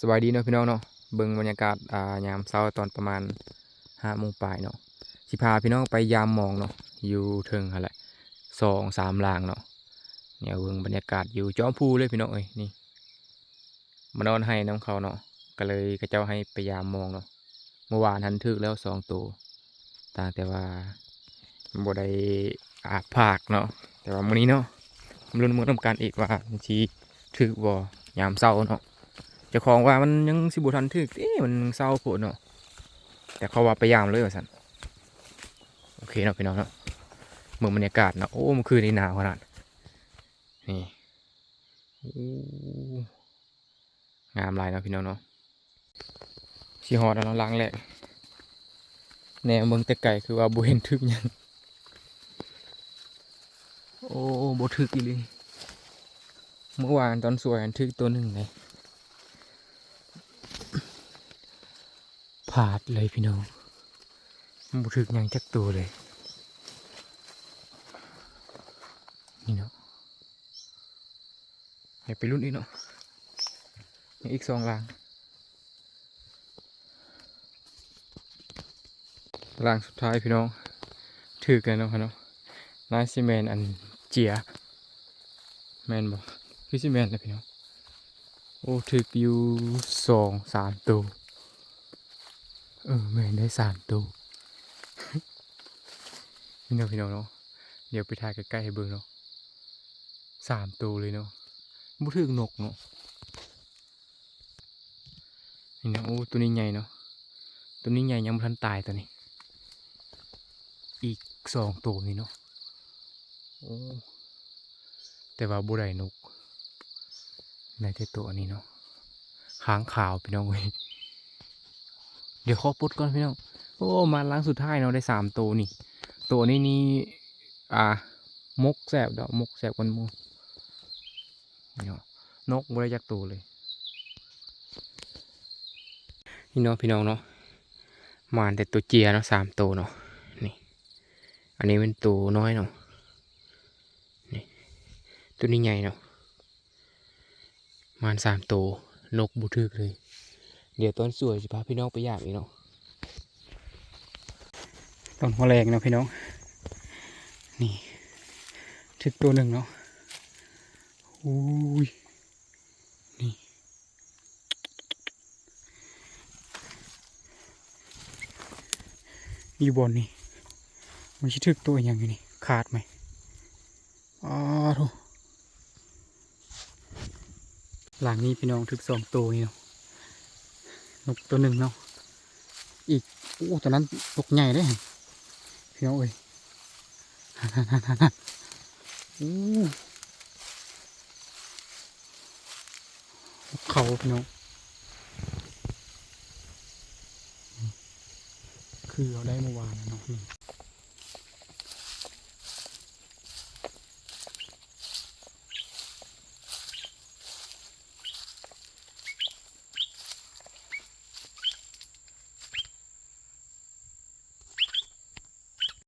ສະບາຍດີເນາະພີ່ນ້ອງເນາະ ເບິ່ງບັນຍາກາດ ອ່າ ຍາມເຊົ້າຕອນປະມານຫ້າໂມງປາຍເນາະ ຊິພາພີ່ນ້ອງໄປຢາມມອງເນາະ ຢູ່ເທິງຫັ້ນແຫຼະ ສອງສາມຫຼັງເນາະ ແນວເບິ່ງບັນຍາກາດຢູ່ຈອມພູເລີຍພີ່ນ້ອງເອີຍ ນີ້ ມານອນໄຮ່ນຳເຂົາເນາະ ກໍເລີຍເຂົາເຈົ້າໃຫ້ໄປຢາມມອງເນາະ ເມື່ອວານຫັ້ນຖືກແລ້ວສອງໂຕ ຕ່າງແຕ່ວ່າບໍ່ໄດ້ອາບພາກເນາະ ແຕ່ວ່າມື້ນີ້ເນາະ ມາລຸ້ນເບິ່ງນຳກັນອີກວ່າມັນຊິຖືກບໍ່ຍາມເຊົ້າເນາະ ເຈົ້າຂອງວ່າມັນຍັງຊິບໍ່ທັນຖືກຕິ ມັນເຊົ້າໂພດເນາະ ແຕ່ເຂົາວ່າໄປຢາມເລີຍວ່າຊັ້ນ ໂອເຄເນາະພີ່ນ້ອງເນາະ ເບິ່ງບັນຍາກາດເນາະ ໂອ້ ມື້ຄືນນີ້ໜາວຂະໜາດ ນີ້ ໂອ້ ງາມຫຼາຍເນາະພີ່ນ້ອງເນາະ ຊິຮອດແລ້ວເນາະຫຼັງແລກ ແນມເບິ່ງແຕ່ໄກຄືວ່າບໍ່ເຫັນຖືກຫຍັງ ໂອ້ ບໍ່ຖືກອີ່ຫຼີ ເມື່ອວານຕອນສວຍຫັ້ນຖືກໂຕໜຶ່ງເດ້ ພາດເລີຍພີ່ນ້ອງ ບໍ່ຖືກຫຍັງຈັກໂຕເລີຍ ນີ້ເນາະ ໃຫ້ໄປລຸ້ນອີກເນາະ ຍັງອີກສອງຫຼັງ ຫຼັງສຸດທ້າຍພີ່ນ້ອງ ຖືກແລ້ວເນາະ ເນາະ ໜ້າຊິແມ່ນອັນເຈຍ ແມ່ນບໍ່? ຄືຊິແມ່ນແຫຼະພີ່ນ້ອງ ໂອ້ ຖືກຢູ່ສອງສາມໂຕ ເອີ ແມ່ນໄດ້ສາມໂຕ ນີ້ເນາະພີ່ນ້ອງເນາະ ດຽວໄປຖ່າຍໃກ້ໆໃຫ້ເບິ່ງເນາະ ສາມໂຕເລີຍເນາະ ບໍ່ຖືກນົກເນາະ ນີ້ເນາະ ໂອ້ ໂຕນີ້ໃຫຍ່ເນາະ ໂຕນີ້ໃຫຍ່ຍັງບໍ່ທັນຕາຍໂຕນີ້ ອີກສອງໂຕນີ້ເນາະ ໂອ້ ແຕ່ວ່າບໍ່ໄດ້ນົກ ໄດ້ແຕ່ໂຕອັນນີ້ເນາະ ຄ້າງຄາວພີ່ນ້ອງເອີຍ ດຽວຂໍປົດກ່ອນພີ່ນ້ອງ ໂອ້ ມາຫຼັງສຸດທ້າຍເນາະ ໄດ້ສາມໂຕນີ້ ໂຕນີ້ນີ້ ອ່າ ໝົກແຊບດອກ ໝົກແຊບກວ່າໝູ່ ເນາະ ນົກບໍ່ໄດ້ຈັກໂຕເລີຍ ນີ້ເນາະພີ່ນ້ອງເນາະ ມາແຕ່ໂຕເຈຍເນາະ ສາມໂຕເນາະ ນີ້ ອັນນີ້ແມ່ນໂຕນ້ອຍເນາະ ນີ້ ໂຕນີ້ໃຫຍ່ເນາະ ມານສາມໂຕ ນົກບໍ່ຖືກເລີຍ ດຽວຕອນສວຍຊິພາພີ່ນ້ອງໄປຢາມອີກເນາະ ຕອນຫົວແລງເນາະພີ່ນ້ອງ ນີ້ ຖືກໂຕໜຶ່ງເນາະ ໂອ້ຍ ນີ້ ຢູ່ບ່ອນນີ້ ມັນຊິຖືກໂຕອີ່ຫຍັງຢູ່ນີ້ ຂາດໄໝ ອ້າໂທ້ ຫຼັງນີ້ພີ່ນ້ອງຖືກສອງໂຕນີ້ເນາະ ນົກໂຕໜຶ່ງເນາະ ອີກ ໂອ້ ໂຕນັ້ນນົກໃຫຍ່ເດ້ພີ່ນ້ອງເອີຍ ຫັ້ນໆໆໆ ໂອ້ ນົກເຂົາພີ່ນ້ອງ ຄືເຮົາໄດ້ເມື່ອວານເນາະ